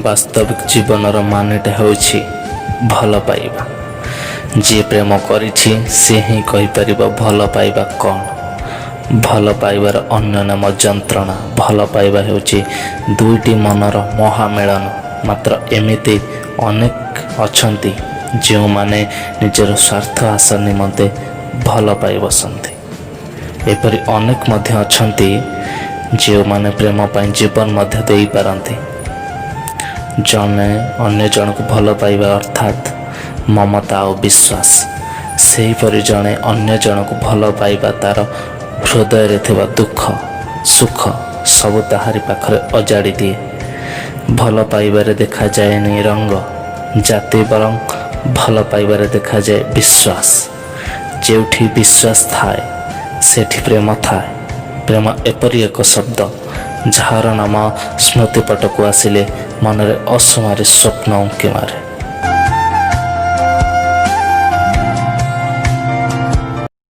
ବାସ୍ତବିକ ଜୀବନର ମାନେଟା ହେଉଛି ଭଲ ପାଇବା। ଯିଏ ପ୍ରେମ କରିଛି, ସେ ହିଁ କହିପାରିବ ଭଲ ପାଇବା କ'ଣ। ଭଲ ପାଇବାର ଅନ୍ୟ ନାମ ଯନ୍ତ୍ରଣା। ଭଲ ପାଇବା ହେଉଛି ଦୁଇଟି ମନର ମହାମେଳନ। ମାତ୍ର ଏମିତି ଅନେକ ଅଛନ୍ତି, ଯେଉଁମାନେ ନିଜର ସ୍ୱାର୍ଥ ହାସଲ ନିମନ୍ତେ ଭଲ ପାଇ ବସନ୍ତି। ଏପରି ଅନେକ ମଧ୍ୟ ଅଛନ୍ତି, ଯେଉଁମାନେ ପ୍ରେମ ପାଇଁ ଜୀବନ ମଧ୍ୟ ଦେଇପାରନ୍ତି। ଜଣେ ଅନ୍ୟ ଜଣକୁ ଭଲ ପାଇବା ଅର୍ଥାତ୍ ମମତା ଆଉ ବିଶ୍ୱାସ। ସେହିପରି ଜଣେ ଅନ୍ୟ ଜଣକୁ ଭଲ ପାଇବା ତାର ହୃଦୟରେ ଥିବା ଦୁଃଖ ସୁଖ ସବୁ ତାହାରି ପାଖରେ ଅଜାଡ଼ି ଦିଏ। ଭଲ ପାଇବାରେ ଦେଖାଯାଏନି ରଙ୍ଗ, ଜାତି, ବରଂ ଭଲ ପାଇବାରେ ଦେଖାଯାଏ ବିଶ୍ୱାସ। ଯେଉଁଠି ବିଶ୍ୱାସ ଥାଏ, ସେଠି ପ୍ରେମ ଥାଏ। ପ୍ରେମ ଏପରି ଏକ ଶବ୍ଦ, ଯାହାର ନାମ ସ୍ମୃତିପଟକୁ ଆସିଲେ ମନରେ ଅସୁମାରୀ ସ୍ୱପ୍ନ ଉଙ୍କି ମାରେ।